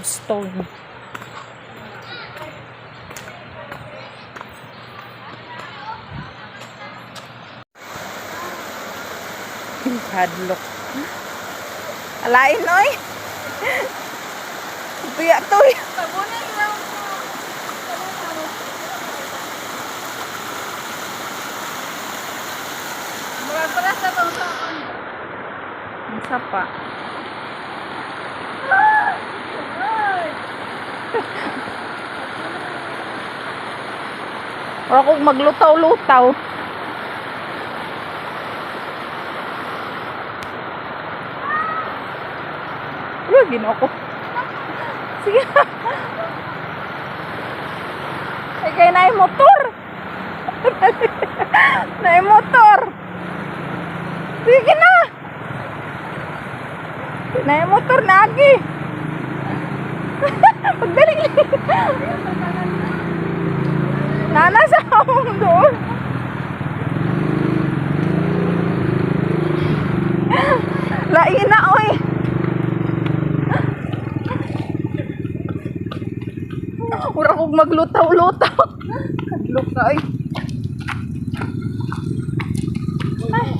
Lobstone. Hadlok. Alain oy. Tuya tuya. Tabunan lang ko. Murag para sa tong saon. Ang sapa. Wala kong maglutaw-lutaw. Uy, ginoo ko. Sige. Ay, kay naay motor. Naay motor. Sige na. Naay motor na agi. Pagdali. Nana sa akong doon. Lain na, oy. Mura kong maglutaw-lutaw. Hadlok na, oy. Ay.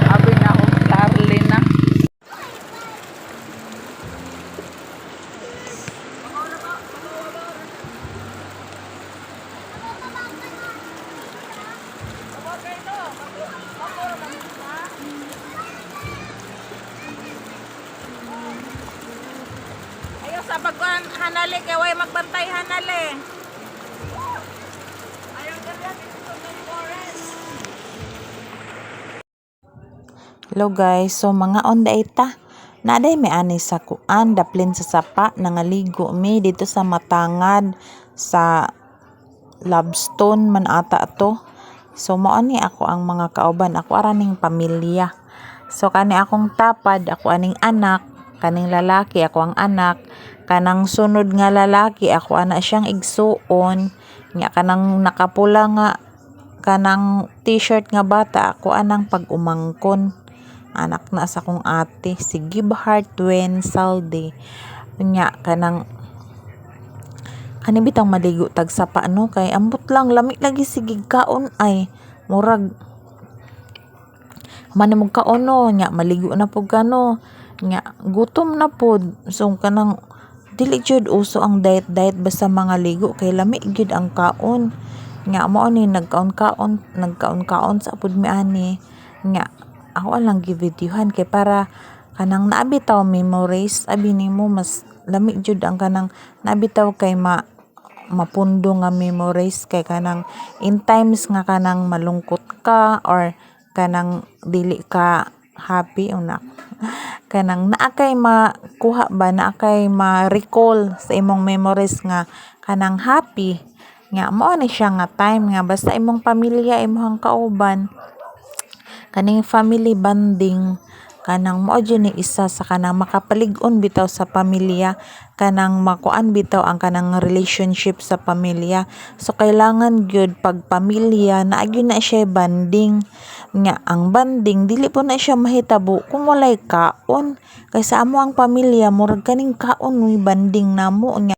Sabi na ako, Charlie na. Ayaw sa pagkuhan, hanali, kay way magbantay hanali. Ayaw dali dito sa forest. Hello guys, so mga on ta. Naday may ani sa kuan daplin sa sapa, nangaligo mi dito sa matangad sa Lobstone man ata to. So mao ni ako ang mga kauban, ako araning pamilya. So kani akong tapad, ako aning anak, kaning lalaki ako ang anak, kanang sunod nga lalaki ako ana siyang igsuon, nya kanang nakapula nga kanang t-shirt nga bata ako anang pag-umangkon. Anak na sa kong ate si Gibhart Wen Salde. Nya kanang kani bitang maligo tag sapa no, kay ambot lang, lami lagi sige kaon ay murag man mo kaon no, nya maligo na pud ka no, nya gutom na pud. So kanang dili jud uso ang diet diet basta mga ligo kay lami gyud ang kaon. Nya mao ni nagkaon-kaon, nagkaon-kaon sa pud mi ani. Nya ako lang givideohan kay para kanang naa bitaw memories abi nimo, mas lami jud ang kanang naa bitaw kay ma mapundo nga memories, kay kanang in times nga kanang malungkot ka or kanang dili ka happy una, kanang naa kay makuha ba, naa kay ma-recall sa imong memories nga kanang happy nga mao ni siya nga time nga basta imong pamilya imong kauban, kaning family bonding, kanang mao jud ni isa sa kanang makapalig-on bitaw sa pamilya, kanang makuan bitaw ang kanang relationship sa pamilya. So kailangan gyud pag pamilya naa gyud na siya bonding, nga ang bonding dili po na siya mahitabo kung walay kaon, kay sa amo ang pamilya murag kaning kaon mo'y bonding namo nya.